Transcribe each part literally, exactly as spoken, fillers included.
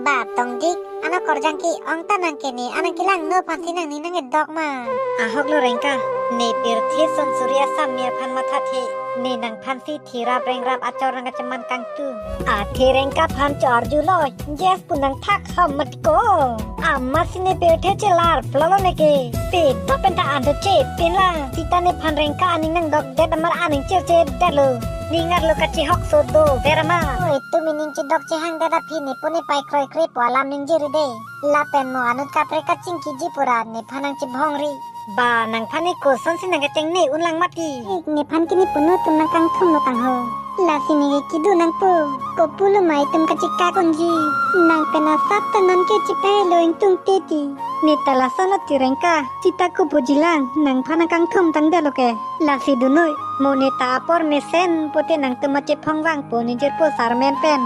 Ba Tongdik, ano korjang ke-ong ta nang ke ne, anang kelang no aphansi nangning nangkedok ma? Ahok lo Rengka, ne pirthe son suri asam me aphan mathathe, ne nangphansi thirap rengrap achor nangkacheman kangtung. Athe Rengka aphan cho-arjulo, Jeff pu nangthak ham mat ko. Amatsi ne pirthe chelar plolo neke. Pe dap pen ta ando che pin la. Sita nephan Rengka aning nangdokdet amar aning cherchedetlo. Ning arlo kachehok so dover ma. Oi, tumi ning chedok chehangdet aphi ne pu ne pai kroikre pu alam ningje ri de. Lapen mo anut kaprek kachingkiji pura nephan nangchebhongri. Ba nangphan ne kosonsi nangkachengne unlang mati. Ik, nephan ke ne pu no atum nangkangthum lo tang ho. Lasi ne ke kedo nangpo. Kopulo ma itum kachekak unji. Nang pen asap ta non ke chepahelo ingtung teti. Ne ta lason lo ti Rengka. Sita kopuji lang. Nangphan nangkangthum tangdetlo ke. Lasi dunoi. Mo ne ta apor mesen pute nangtum achephong vangpo ne jirpo sarmen pen.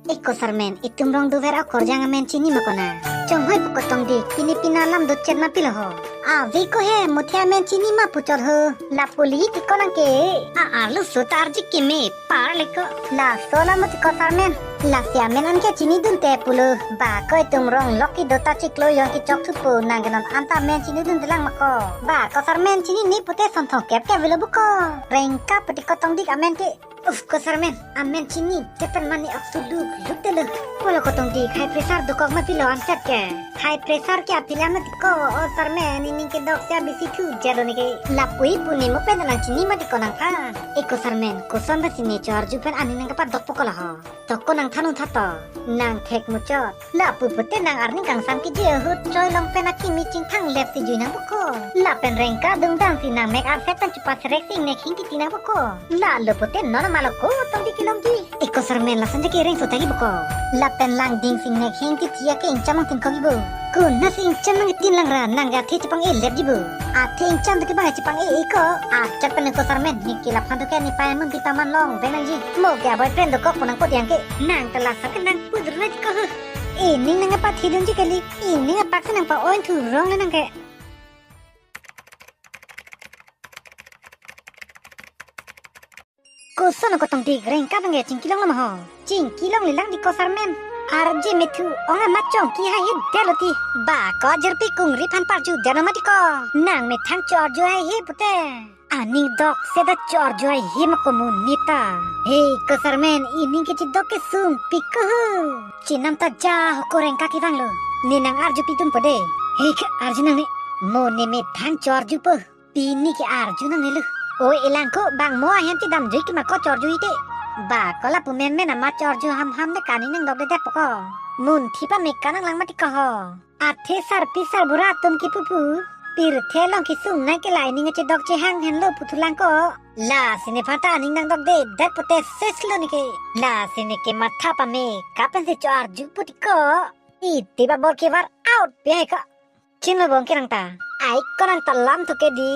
Eko sarmen, itum rong dover akorjang amen chini ma kona? Chonghoi pu ko Tongdik, pini pina alam dotchet ma pilo ho. Ave ko he, muthe amen chini ma puchot ho. Lapu li ke konang ke. A, arlo so ta arji keme, par le ko. Laso la muthe ko sarmen. Lasi amen an ke chinidunte pulo. Ba ko itum rong lok kedo ta chiklo jon kechok thupo nang ke non anta amen chinidunde lang ma ko. Ba ko sarmen chinine pute son thongkep ke avelo bu ko. Rengka pute ko Tongdik amen ke. Uf, ko sarmen, amen chini, chepen mani ok suluk, luk telo. Pulo ko Tongdik, high pressure dokok ma pilo anset ke. High pressure ke apila mati ko, o sarmen, ining kedok si abisi thu, jalo ne ke. Lapu-i pu ne mo pen nang chini mati ko nangphan. Eko sarmen, koson basi ne cho-arju pen aning nangkepadokpo ko la ho. To ko nangthan un tha to, nang thek muchot. Lapu pute nang arni kangsam kiji ahut choi long pen akimi chingthang lep si jui nangpo ko. Lapen Rengka dungdang si nang mek arset pen chepasrek si ingnek hing titi nangpo ko. Lalo pute non malo ko Tongdik kelongji. Eko sarmen lason je kereng so tagi po ko. Lapen langding si ingnek hing titi ake ingcham angtin ko gibo. Konatsi ingcham nangtin lang ra nang athe chepang-e lepji bo. Athe ingcham doke bang chepang-e-e ko. Achak pen eko sarmen ne ke laphan doke ne payamun pi paman long pen nangji. Mo ke aboyfriend dokok pu nangpot yang ke. Nang ta lason ke nang pudrun aji ko. Ining nangpathidunji kali, ining apak si nangpa-oin thurong le nang ke. Koson ko Tongdik, Rengka abang ke chingkilong lo ma ho. Chingkilong le lang di ko sarmen. Arje methu ong amat chongki haihedetlo ti. Ba ko ajirpi kungri aphan parjudetlo mati ko. Nang methang cho-arju haihe pute. Aning dok seta cho-arju haihe ma ko mo ne ta. He ko sarmen, ining kechedok ke sungpik ko ho. Chenam ta ja ho ko Rengka kevanglo. Ne nang arjupidunpo de. He ke arju nangne. Mo ne methang cho-arjupo. Pini ke arju nangnelo. Oi elang ko bang mo ahem ti damjui ke ma ko cho-arju ite. Ba ko lapu menmen amat cho-arju hamham de kani nangdokdedetpo ko. Munthi pame kanang lang mati ko ho. Athe sarpi sarbura atum kipupu. Pirthe along kesung nang ke la ining chedok chehang henlo puthulang ko. Lasi nephan ta aning nangdokdedet pute seslo ne ke. Lasi ne ke matha pame kapensi cho-arju puti ko. Iti ba bor kevar out pi hai ko. Chinlo bong kerang ta. Ai konang ta lam thu ke di.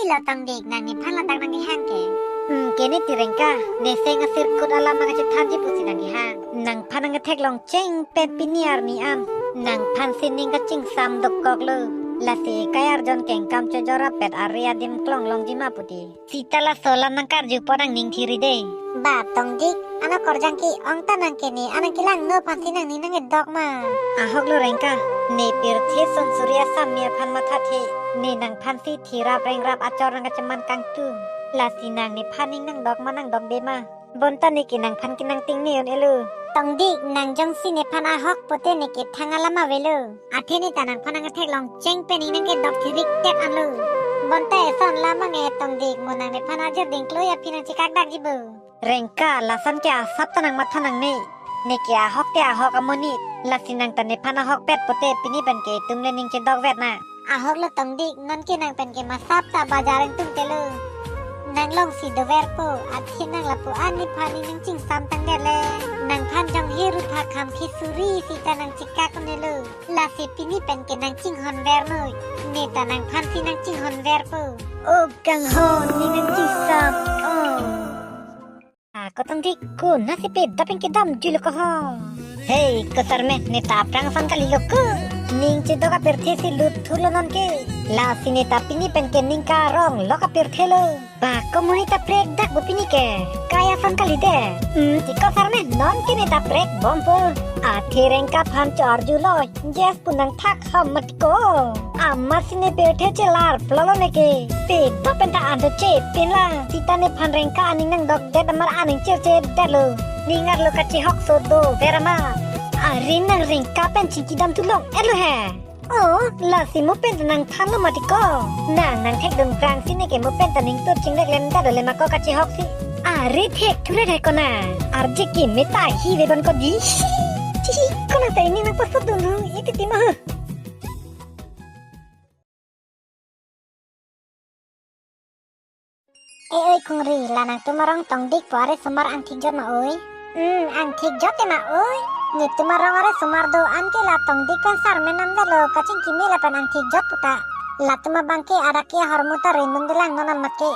Ilo Tongdik nang nephan ladak nangkehang ke. Hmm, ke ne ti Rengka, ne seng asirkut alam nangkachethanji pusi nangkehang. Nangphan nangketheklong cheng pen pini arni an. Nangphansi ning kachingsam dokoklo. Lasi kai arjon kengkam chojor apet ari adim klong longji ma puti. Sita laso alam nangkarjupo nangning thiri de. Ba Tongdik, ano korjang ke-ong ta nang ke ne, anang kelang no aphansi nangning nangkedok ma? Ahok lo Rengka, ne pirthe son suri asam me aphan mathathe, ne nangphansi thirap rengrap achor nangkacheman kangtung. Lasi nang nephan ning nangdok ma nangdokde ma? Bonta ne ke nangphan ke nangtingne un-elo. Tongdik, nang jongsi nephan ahok pute ne ke thang alam avelo. Athe ne ta nangphan nangketheklong cheng pen ning nangkedok thirik tet anlo. Bonta eson lam ange Tongdik, mo nang nephan ajir dingkloi aphi nangchekakdakji bo. Rengka, lason ke asap ta nangmatha nangne. Ne ke ahok te ahok amonit. Lasi nang ta nephan ahokpet pute pini pen ke itum le ning chedokvet na. Ahok lo Tongdik, non ke nang pen ke masap ta bajar ingtungtelo. Nang longsi doverpo, athe nang lapu-an nephan ning nangchingsam tangdet le. Nangphan jong he rutha kham khi suri sita nangchekak un-elo. Lasi pini pen ke nangchinghonver noi. Ne ta nangphansi nangchinghonverpo. O kanghon ne nangchingsam. Oh. A, ko Tongdik, konatsi pe dap pen kedamjuilo ko ho. Hey, kosarmen, neta aphrang ason kalilo ko. Ning chedok apirthe si lut thurlo non ke. Lasi neta pini pen ke ning karong lok apirthe lo. Ba, ko monit ta prekdak bo pini ke. Kai ason kali de. Hmm, ti kosarmen, non ke neta prekbompo. Athe Rengka aphan cho-arjulo. Yes pu nangthak ham mati ko. Amat si ne pirthe chelar plolo ne ke. Pe ta pen ta ado chepin la. Sita nephan Rengka aning nangdokdet amat aning chirchedetlo. Ning arlo kachihokso dover amat. Are nang Rengka pen chingkidam thu long-etlo he. Oh, lasi mo pen ta nangthanlo mati ko. Nang nangthekdun prang si ne ke mo pen ta ning tur chingreklemdetlo le ma ko kachihoksi. Are thek thule thek ko na. Arje ke meta hi ve ban ko di. Chihi, ko nang ta ining nangpasot dun ho. Iti ti ma ho. E oi Kungri, la nangtum arong Tongdik pu aresomar angthik jot ma oi? Hmm, angthik jot te ma oi? Netum arong aresomar do-an ke la Tongdik pen sarmen namdetlo kachingki me lapen angthik jot puta. Latum abang ke adak ke ahormu ta rinun delang non amat ke.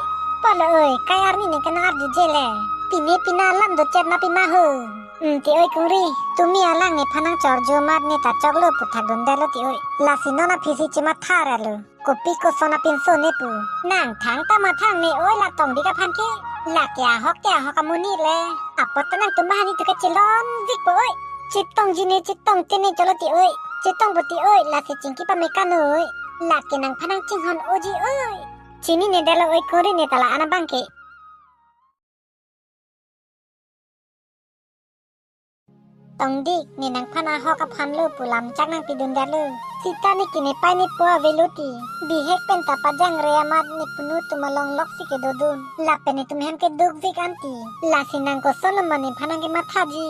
Polo oi, kai arni ne ke nang-arjuje le. Pine pina alam do chet ma pima ho. Hmm, ti oi Kungri, tumi alang nephan nangchorju amat neta choklo pu thakdundetlo ti oi. Lasi non aphi si chematha ralo. Kopi koson apinso ne pu. Nang thangta mathang ne oi la Tongdik aphan ke. Lake ahok ke ahok amonit le. Apot ta nangtum banghini tu ke chelonvikpo oi. Chetongji ne chetongte ne cholo ti oi. Chetongpo ti oi lasi chingki pame kan oi. Lake nangphan nangchinghon-oji oi. Chininedetlo oi Kungri neta la-an abang ke. Tongdik, ne nangphan ahok aphan lo pu lamchak nangpidundetlo. Sita ne ke nepei nepo avelo ti. Bihek pen ta pajangre amat ne punu atum along loksi kedodun. Lapen netum hem ke dukvik an ti. Lasi nang kosonlo ma nephan nangkemathaji.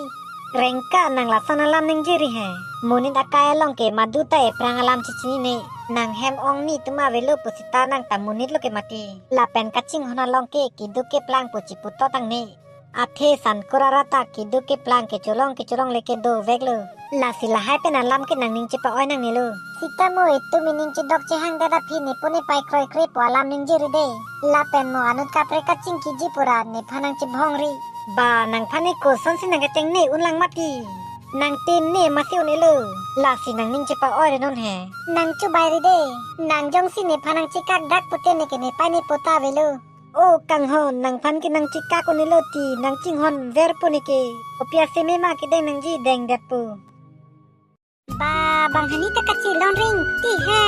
Rengka, nang lason alam ningjeri he. Monit akai along ke madu ta ephrang alam chechinine. Nang hem ong ni atum avelo pu sita nang ta monit lo ke mati. Lapen kachinghon along ke keduk keplang pu chiputo tangne. Athe Sankur arat ta keduk keplang kecholong kecholongle kedoveklo. Lasi lahai pen alam ke nangning chepa-oi nangnelo. Sita mo itum ining chedok chehangdet aphi nepo nepei kroikre pu alam ningjeri de. Lapen mo anut kaprek kachingkiji pura nephan nangchebhongri. Ba nangphan ne kosonsi nangkachengne unlang mati. Nangtin ne masi un-elo. Lasi nangning chepa-oire non he. Nang chubairi de. Nang jongsi nephan nangchekakdak pute ne ke nepei nepo ta avelo. O kanghon, nangphan ke nangchekak un-elo ti, nangchinghonverpo ne ke. Kopi ase mema kedeng nangji dengdetpo. Ba, banghini ta kachelon ring ti he.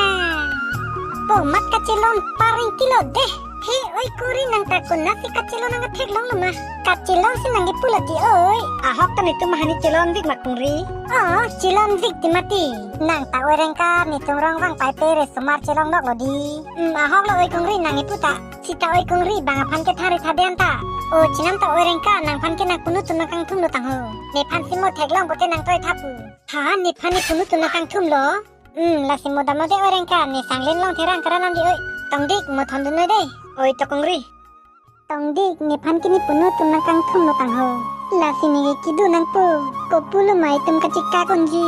Po mat kachelon paring tilo de. He oi Kungri nang ta konatsi kachelon nangketheklonglo ma. Kachelonsi nangkepulo ti oi. Ahok ta netum banghini chelonvik ma Kungri. Oh, chelonvik ti mati. Nang ta oi Rengka netum rong vangpai pe resomar chelongloklo di. Hmm, ahoklo oi Kungri nang ipu ta. Sita oi Kungri bang aphan ke thari thaden ta. O chinam ta oi Rengka nangphan ke nangpunu atum nangkangthumlo tangho. Nephan si mo theklong pute nang troitha pu. Ha, nephan nepunu atum nangkangthumlo. Hmm, lasi mo damlo de oi Rengka ne sanglen long therang karanam di oi. Tongdik mo thondun noi de. Oi to Kungri. Tongdik nephan ke nepunu atum nangkangthumlo tangho. Lasi ne ke kidu nangpo. Kopulo ma itum kachekak unji.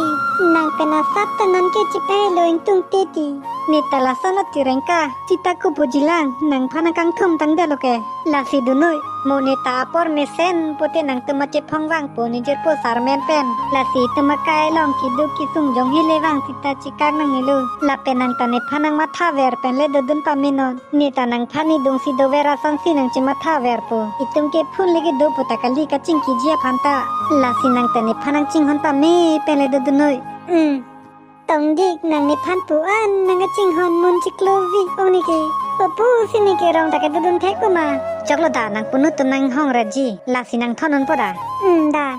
Nang pen asap ta non ke chepahelo ingtungte ti. Neta lasonlo ti Rengka. Sita kopuji lang. Nangphan nangkangthum tangdetlo ke. Lasi dun noi. Mo neta apor mesen pute nangtum achephong vangpo nejirpo sarmen pen. Lasi itum akai along keduk kesung jonghile vang sita chekak nangnelo. Lapen nang ta nephan nangmathaver pen le dodun pame non. Neta nangphan ne dungsi dover asonsi nangchemathaverpo. Itum ke phun leke do puta kali kachingkiji aphan ta. Lasi nang ta nephan nangchinghon pame pen le dodun noi. Hmm. Tongdik nang nephan pu an nangkachinghon mun chiklo vi ong ne ke. Papu si ne ke rong ta kedodun thek ma. Choklo da nangpunu atum nanghongreji. Lasi nangthondunpo da. Hmm, da.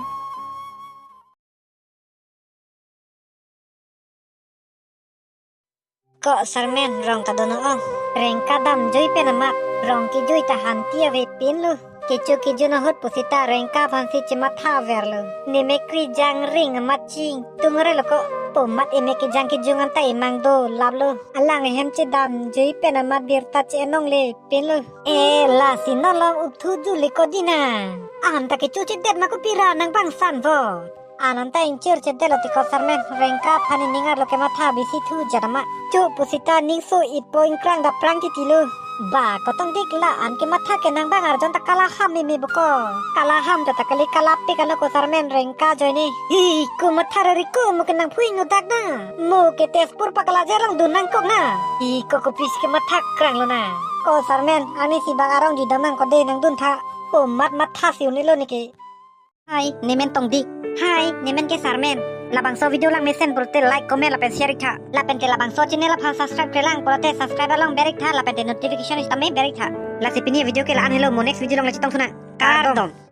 Ko sarmen rong ta dono ong. Rengka damjui pen amat rong kejui ta hanti avepinlo. Kecho kejun ahut pusita Rengka aphansi chemathaverlo. Ne me kri jangring amat chingtung relo ko. Po mat eme kejang kejung anta emang dolaplo. Alang ehem chedamjui pen amat birta che-enonglepinlo. E lasi non long ukthu juli ko dina. Anta kecho chedet ma kopi ra nang bangsan vo. Ananta ingchirchedetlo ti ko sarmen, Rengka aphan ining arlo kematha bisi thu jat amat. Cho pusita ningso-itpo ingkrang daprang titilo. Ba, kotong dik la an ke matha ke nang bang arjon ta kala ham mimi boko. Kala ham ta ta kali kala pik ano ko sarmen rengka joine. Hi, ko matha rori ko mo ke nang phui nudak na. Mo ke Tezpur pakala jarong dun nangkok na. Hi, ko kopisi ke matha krang lo na. Ko sarmen, ani si bang arong di damang ko de nang dun tha. Ko mat matha si unilo neke. Hai, nemen tong dik. Hai, nemen ke sarmen. Labangso video lang mesen pulote like, comment lapen share ik tha. Lapen ke labangso channel aphan subscribe krelang pulote subscribe along ber ik tha lapen te notification sitame ber ik tha. Lasi pini video ke la-an helo, mo next video along le chetong thunang. Kardom.